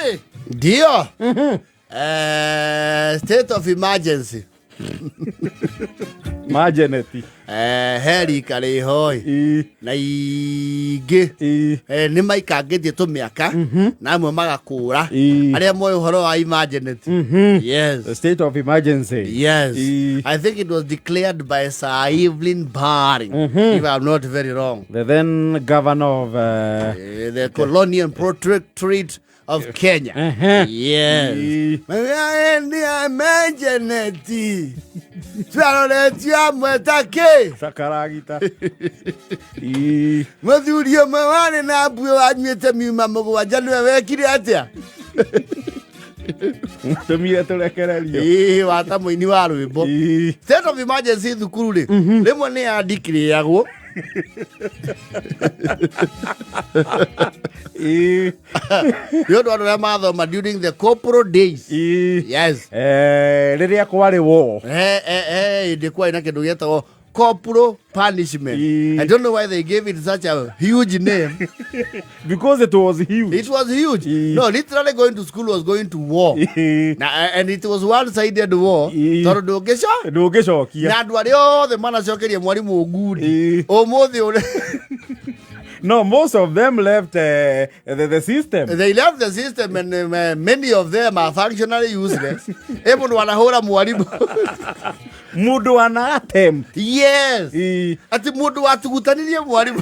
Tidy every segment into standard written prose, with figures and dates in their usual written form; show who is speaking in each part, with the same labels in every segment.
Speaker 1: Rĩu rĩ ndio state of emergency.
Speaker 2: Majeneti.
Speaker 1: He rika rĩhoi na ingĩ nĩ maikangĩtie tũmĩaka na amwe magakũra arĩa moĩ ũhoro wa emergency. Yes.
Speaker 2: The state of emergency.
Speaker 1: Yes. I think it was declared by Sir Evelyn Baring, if I'm not very wrong.
Speaker 2: The then governor of
Speaker 1: The colonial protectorate of Kenya. Yes. Nĩ emergency. Twaroretio amwe ta kĩ?
Speaker 2: Sakaragita.
Speaker 1: Mũthuri ũmwe warĩ na mbuĩ wanyuĩte miuma mũgwanja nĩwe wekire atĩa?
Speaker 2: Tũmire tũrekererio.
Speaker 1: Ĩĩ, wata mũini wa rwĩmbo. State of emergency thukuru rĩ, rĩmwe nĩ yandikĩrĩagwo. Nĩ ũndũ andũ arĩa mathoma during the corporal days. Yes.
Speaker 2: Rĩrĩa kwarĩ wo.
Speaker 1: Hĩndĩ kwarĩ na kĩndũ gĩetagwo corporal punishment. I don't know why they gave it such a huge name.
Speaker 2: Because it was huge.
Speaker 1: It was huge. No, literally going to school was going to war. Na, and it was one-sided war. Tondũ ndũngĩco
Speaker 2: Ndũngĩcokia.
Speaker 1: Na andũ arĩa othe manacokeria mwarimũ ngundi ũmũthĩ ũrĩ
Speaker 2: No, most of them left the system.
Speaker 1: They left the system and many of them are functionally useless. Ĩ mũndũ wanahũra mwarimũ.
Speaker 2: Mũndũ wana attempt.
Speaker 1: Yes. Atĩ mũndũ watugutanirie mwarimũ.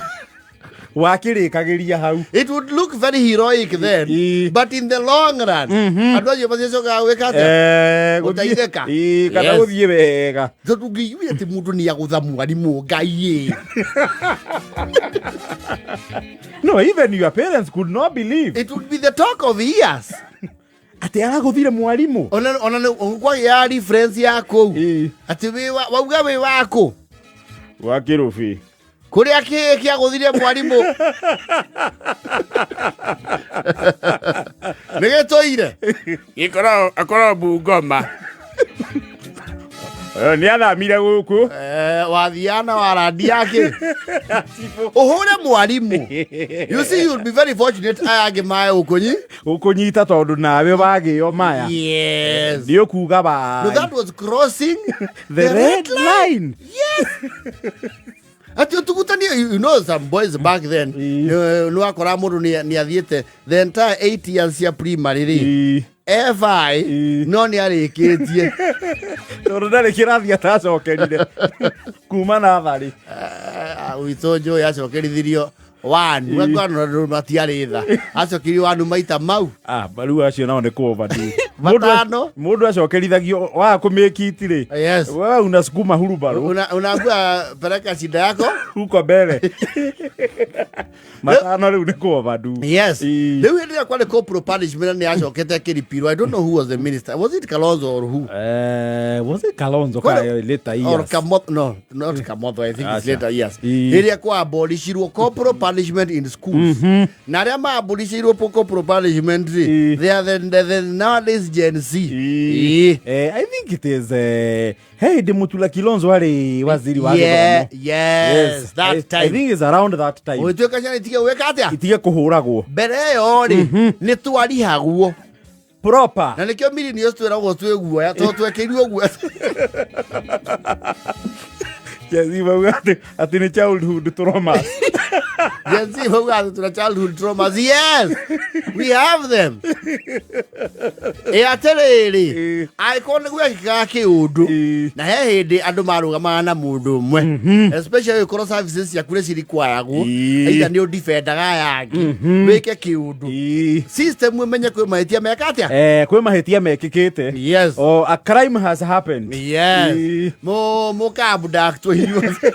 Speaker 2: Wakĩrĩkagĩria hau.
Speaker 1: It would look very heroic then, but in the long run, andũ acio maticokaga gwĩka atĩa? Gũteithĩka.
Speaker 2: Kana gũthiĩ wega.
Speaker 1: Tondũ ũngĩiguire atĩ mũndũ nĩ agũtha mwarimũ, Ngai ĩ.
Speaker 2: No, even your parents could not believe.
Speaker 1: It would be the talk of years.
Speaker 2: Atĩ aragũthire mwarimũ.
Speaker 1: Ona nĩ kwagĩa reference ya kũu. Atĩ wauga wĩ wakũ?
Speaker 2: Wa kĩrũbĩ.
Speaker 1: Kũrĩa kĩĩ kĩagũthire mwarimũ? Nĩ gĩtũire?
Speaker 2: Gĩkoragwo akoragwo Bungoma. Nĩ athamire gũkũ.
Speaker 1: Wathiaga na warandi yake. Ũhũre mwarimũ. You see, you'll be very fortunate aya angĩ mae ũkũnyi.
Speaker 2: Ũkũnyita tondũ nawe wagĩo maya.
Speaker 1: Yes.
Speaker 2: Nĩ ũkuga ba.
Speaker 1: No, that was crossing
Speaker 2: the red line.
Speaker 1: Yes. Ati ũtugutanie, you know some boys back then, nĩ wakora mũndũ nĩ athiĩte the entire 8 years cia primary rĩ. FI, no nĩ arĩkĩtie.
Speaker 2: Tondũ ndarĩ kĩrathi atacokerire kuma natharĩ.
Speaker 1: Witũ njũĩ acokerithirio one. Gwekwanũ matiarĩ tha. Acokerio one maita mau.
Speaker 2: Rĩu acio nao nĩ kũ overdo.
Speaker 1: Matano.
Speaker 2: Mũndũ acokerithagio waga kũmĩkiti rĩ.
Speaker 1: Yes.
Speaker 2: Wewe unasukuma hurubaru.
Speaker 1: Unaambiwa peleka shida yako
Speaker 2: huko mbele. Matano rĩu nĩ kũ overdo.
Speaker 1: Yes. Rĩu hĩndĩ ĩrĩa kwarĩ corporal punishment nĩ acokete akĩripirwo. I don't know who was the minister. Was it Kalonzo or who?
Speaker 2: Was it Kalonzo
Speaker 1: Kwani-
Speaker 2: kana later years?
Speaker 1: Or Kamotho? No, not Kamotho. I think it's
Speaker 2: Acha.
Speaker 1: later years. Hĩrĩa kwa abolishirwo corporal punishment in schools. Na arĩa maabolishirwo corporal punishment rĩ, they are the nowadays Gen Z.
Speaker 2: I think it is hey, hĩndĩ Mutula Kilonzo arĩ waziri wa
Speaker 1: Yeah,
Speaker 2: gĩthomo.
Speaker 1: yes, that
Speaker 2: I
Speaker 1: time.
Speaker 2: think it's around that time.
Speaker 1: Ũgĩtuĩka ciana itige gwĩka atĩa?
Speaker 2: Itige kũhũragwo.
Speaker 1: Mbere ĩyo rĩ, nĩ twarihagwo.
Speaker 2: Proper.
Speaker 1: Na nĩkĩo millennials twĩragwo twĩ guoya, tondũ twekĩrirwo guoya.
Speaker 2: Gen Z mauga atĩ nĩ childhood traumas.
Speaker 1: Gen Z mauga atĩ tuna childhood traumas. Yes, we have them. Ĩ atĩrĩrĩ, angĩkorwo nĩ gwekĩkaga kĩũndũ, na he hĩndĩ andũ marũgamaga na mũndũ ũmwe, especially ũngĩkorwo services ciaku nĩ cirikwayagwo, either nĩ ũdefendaga aya angĩ, wĩke kĩũndũ. System ĩmenye kwĩ mahĩtia meka atĩa?
Speaker 2: Kwĩ mahĩtia mekĩkĩte.
Speaker 1: Yes.
Speaker 2: Or a crime has happened.
Speaker 1: Yes. Mũkabudactwo inyuothe.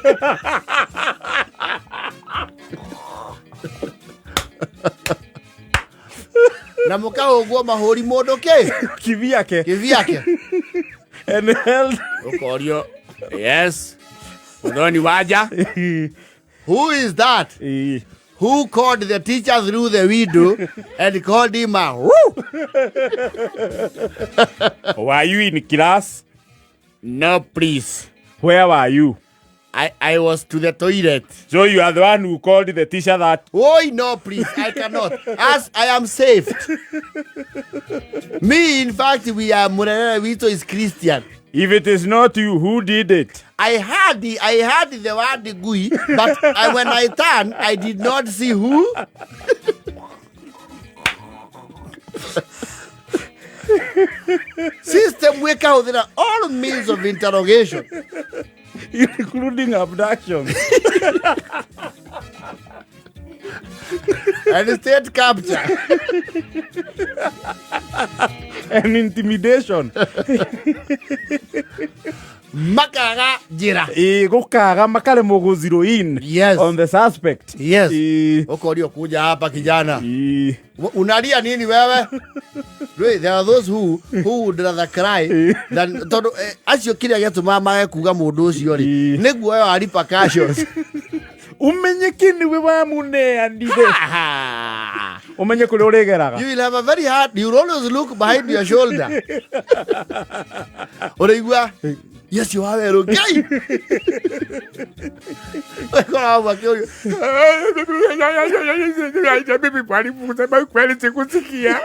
Speaker 1: Na mũkahũngwo mahũri mũndũ kĩ?
Speaker 2: Kivyake.
Speaker 1: Kivyake.
Speaker 2: And held.
Speaker 1: Ũkorio. Yes. Muthoni wanja. Who is that? Who called the teacher through the window and called him a woo?
Speaker 2: Were you in class?
Speaker 1: No, please.
Speaker 2: Where were you?
Speaker 1: I was to the toilet.
Speaker 2: So you are the one who called the teacher that
Speaker 1: Oh no, please, I cannot. As I am saved. Me, in fact, we are Murere Wito is Christian.
Speaker 2: If it is not you who did it.
Speaker 1: I had the word gui, but when I turned, I did not see who. System wĩkahũthĩra all means of interrogation.
Speaker 2: Including abduction.
Speaker 1: And state capture.
Speaker 2: And intimidation.
Speaker 1: Makaga njĩra.
Speaker 2: Ĩ gũkaga makaremwo gũ zero in on the suspect. Ĩ.
Speaker 1: Ũkorio kuja hapa kijana.
Speaker 2: Ĩ.
Speaker 1: Unalia nini wewe? Rĩ, there are those who would rather cry than tondũ acio kĩrĩa gĩatũmaga mage kuga mũndũ ũcio rĩ nĩ guoya wa repercussions.
Speaker 2: Umenyeke nĩwe wamuneanire, umenye kũrĩa ũrĩgeraga.
Speaker 1: You will have a very hard, you will always look behind your shoulder. Ũraigua yecio wa werũ ngai Ũkora makĩũrio.
Speaker 2: Mimi mwalimu, kusema ukweli sikusikia.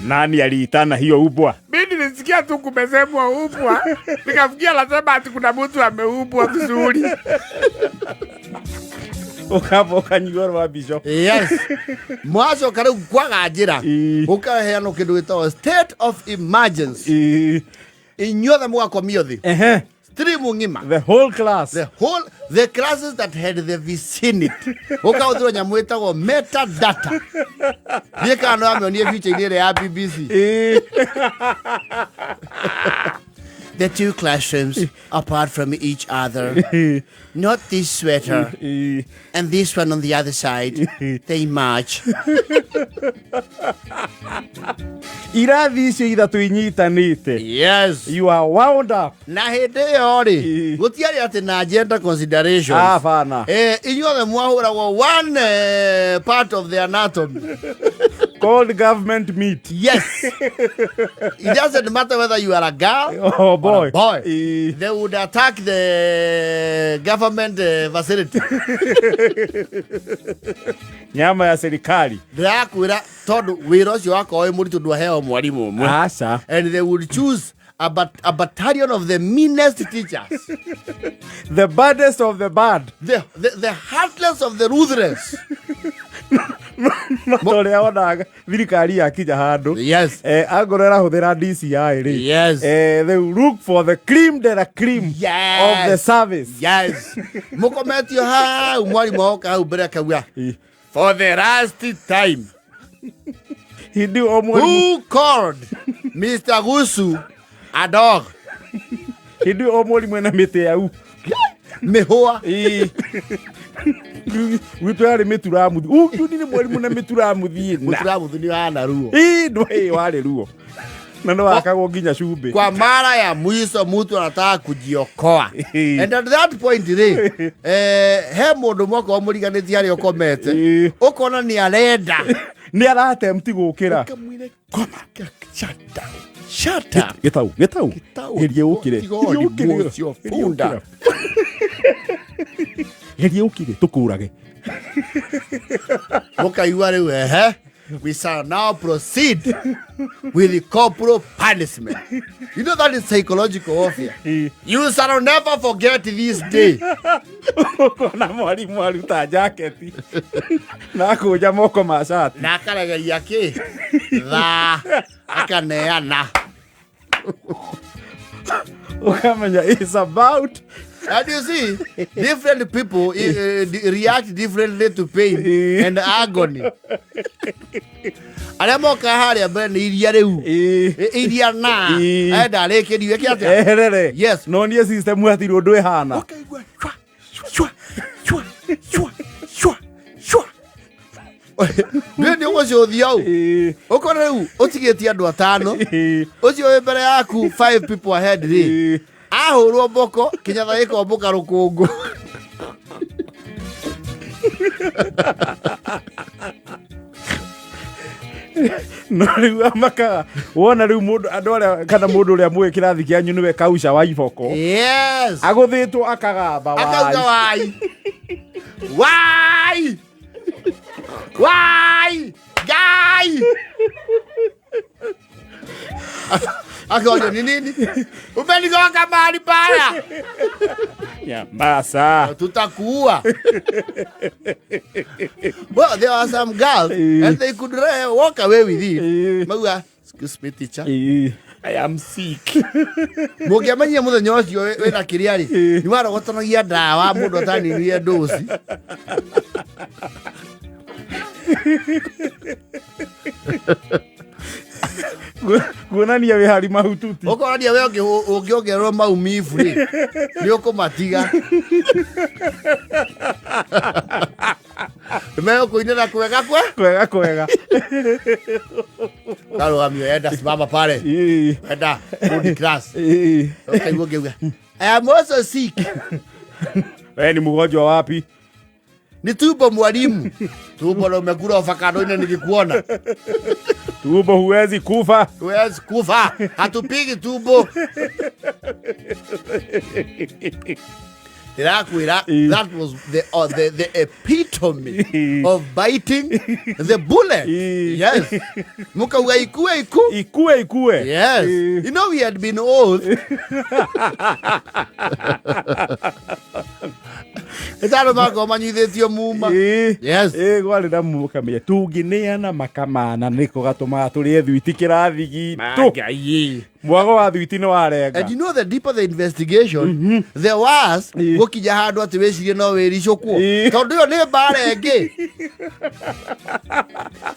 Speaker 2: Nani aliitana hiyo ubwa?
Speaker 3: Mi nilisikia tu kumesemwa ubwa, nikafikia nasema ati kuna mtu ameubwa vizuri.
Speaker 2: Ũkamba ũkanyua rwa mbico.
Speaker 1: Yes, mwacoka rĩu kwaga njĩra, ũkaheanwo kĩndũ gĩtagwo state of emergency. Inyuothe mũgakomio thĩ. Stream ng'ima.
Speaker 2: The whole class.
Speaker 1: The whole, the classes that had the vicinity, ũkahũthĩrwo nyamũ ĩtagwo metadata. Thiĩ kana no amĩonie future-inĩ ĩrĩa ya BBC. The two classrooms apart from each other, not this sweater and this one on the other side, they match.
Speaker 2: Irathi icio ithatũ inyitanĩte. You are wound up.
Speaker 1: Na hĩndĩ ĩyo rĩ, gũtiarĩ atĩ na gender considerations.
Speaker 2: Ah, bana.
Speaker 1: Inyuothe mwahũragwo one part of the anatomy
Speaker 2: called government meat.
Speaker 1: Yes, it doesn't matter whether you are a girl
Speaker 2: oh boy
Speaker 1: or a boy. They would attack the government facility.
Speaker 2: Nyama ya serikali.
Speaker 1: Ndĩrakwĩra tondũ wĩra ũcio wakorwo wĩ mũritũ ndwaheo mwarimũ ũmwe.
Speaker 2: Aca.
Speaker 1: And they would choose a battalion of the meanest teachers,
Speaker 2: the baddest of the bad,
Speaker 1: the heartless of the ruthless.
Speaker 2: Ũrĩa onaga thirikari yakinya handũ, angorwo ĩrahũthĩra DCI rĩ, they will look for the cream de la cream of the service.
Speaker 1: Yes, mũkometio hau, mwarimũ oka hau mbere akauga, "For the last time,
Speaker 2: Hindi o mwarimu
Speaker 1: who called Mr. Gusu a dog?"
Speaker 2: Hindi o mwarimu ena mĩtĩ yau.
Speaker 1: Mĩhũa.
Speaker 2: Gwitũ yarĩ mĩturamuthi ũngĩoni nĩ mwarimũ na mĩturamuthi ĩna.
Speaker 1: Mũturamuthi nĩ hana ruo.
Speaker 2: Ĩ, ndwĩ warĩ ruo na nĩ wakagwo nginya cumbĩ.
Speaker 1: Kwa mara ya mwisho mtu anataka kujiokoa, and at that point rĩ, he mũndũ mwakorwo mũriganĩtie harĩa ũkomete, ũkona nĩ arenda
Speaker 2: nĩ aratemti gũkĩra.
Speaker 1: Ũkamwĩre, "Koma, shut down, shut up."
Speaker 2: Gĩtau gĩtau.
Speaker 1: Gĩtau.
Speaker 2: Geria ũkĩre.
Speaker 1: Tiga ũrimũ ũcio, bunda.
Speaker 2: Geria ũkĩre tũkũrage.
Speaker 1: Mũkaigua rĩu, ehe, we shall now proceed with the corporal punishment. You know that is psychological warfare. You shall never forget this day.
Speaker 2: Ũkona mwarimũ aruta jaketi na akũnja moko ma cati.
Speaker 1: Na akaregeria kĩ thaa akaneana.
Speaker 2: Ũkamenya is about
Speaker 1: And you see, different people react differently to pain and agony. Arĩa moka harĩa mbere nĩ iria rĩu. Iria na enda arĩkĩrio ĩke atĩa?
Speaker 2: Eherere. No niĩ system hatirĩ ũndũ ĩhana.
Speaker 1: Ũkaigua cwa cwa cwa cwa cwa cwa. Nĩ nĩ ũgũcũthia ũũ. Ũkona rĩu ũtigĩtie andũ atano. Ũcio wĩ mbere yaku, five people ahead rĩ. Ahũrwo mboko kinyatha gĩkombũka rũkũngũ.
Speaker 2: No rĩu amakaga wona rĩu mũndũ andũ arĩa kana mũndũ ũrĩa mũĩ kĩrathi kĩanyu nĩwe kauca wa iboko.
Speaker 1: Yes.
Speaker 2: Agũthĩtwo akagamba
Speaker 1: Akauga
Speaker 2: wai.
Speaker 1: wai. Wai. Wai. Gai. Akaoja ni nini? Umenigonga mahali paya.
Speaker 2: Nyambasa.
Speaker 1: Tutakuua. Well, there are some girls and they could walk away with it. Mauga, excuse me teacher.
Speaker 3: I am sick.
Speaker 1: Mũngĩamenyire mũthenya ũcio wĩna kĩrĩa rĩ, nĩ warogotonagia ndawa mũndũ ataninirie ndũci.
Speaker 2: Kuonania wĩ hari mahututi.
Speaker 1: Ũkonania we ũngĩongererwo maumivu rĩ, nĩ ũkũmatiga. Megũkũinĩra kwega kwe
Speaker 2: Kwega kwega.
Speaker 1: Karũgamio enda simama pale. Enda rudi class. Ũkaigua ũngĩuga, I am also sick.
Speaker 2: We ni mgonjwa wapi?
Speaker 1: Ni tumbo mwalimu. Tumbo na umekula avocado nikikuona.
Speaker 2: Tumbo huwezi kufa.
Speaker 1: Huwezi kufa. Hatupigi tumbo. Ndĩrakwĩra, that was the epitome of biting the bullet. Yes. Mukauga ikue iku.
Speaker 2: Ikue ikue.
Speaker 1: Yes. You know we had been old. Ĩtano makorwo manyuithĩtio muma. Yes.
Speaker 2: Ĩ kwarĩ na mũkamenya tũngĩneana makamana nĩko gatũmaga tũrĩe thwiti kĩrathi gitũ.
Speaker 3: Ngai.
Speaker 2: Mwago wa thwiti nĩ warenga.
Speaker 1: And you know the deeper the investigation, the worse gũkinya handũ atĩ wĩcirie no wĩricũkwo. Tondũ ĩyo nĩ mbara ĩngĩ.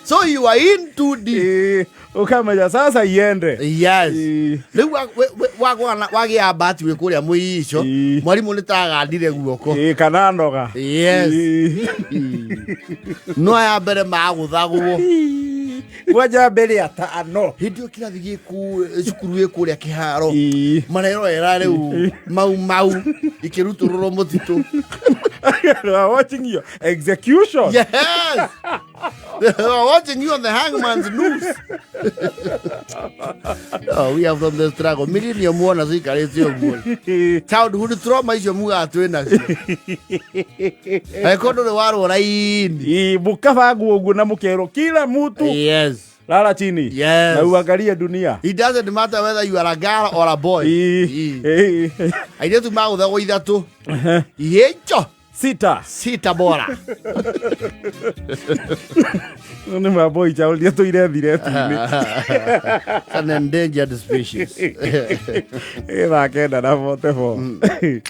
Speaker 1: So you are in too deep.
Speaker 2: Ũkamenya sasa iende.
Speaker 1: Yes. Rĩu wagĩa mbati wĩ kũrĩa mũico, mwarimũ nĩ tagandire guoko.
Speaker 2: Kana noga.
Speaker 1: Yes. No aya mbere magũthagwo.
Speaker 2: Kwanja mbere atano.
Speaker 1: Hĩndĩ ĩyo kĩrathi gĩkũ cukuru ĩ kũrĩa kĩharo. Marerorera rĩu mau mau ikĩrutũrũrwo mũtitũ.
Speaker 2: They are watching your execution.
Speaker 1: Yes. They are watching you on the hangman's noose. Oh, we are from the struggle. Millennium muona ciikarĩte ũguo. Childhood trauma icio mugaga twĩ nacio. Angĩkorwo ndũrĩ warwo raini.
Speaker 2: Mũkabangwo ũguo na mũkerwo kila mtu
Speaker 1: Yes.
Speaker 2: lala chini.
Speaker 1: Yes.
Speaker 2: Na uangalie dunia.
Speaker 1: It doesn't matter whether you are a girl or a boy. Airĩtu magũthagwo ithatũ. Ihĩnjo
Speaker 2: Sita.
Speaker 1: sita bora.
Speaker 2: Nĩ maboi child tũire thireti-inĩ.
Speaker 1: It's an endangered species.
Speaker 2: Ĩ thaa 9:44.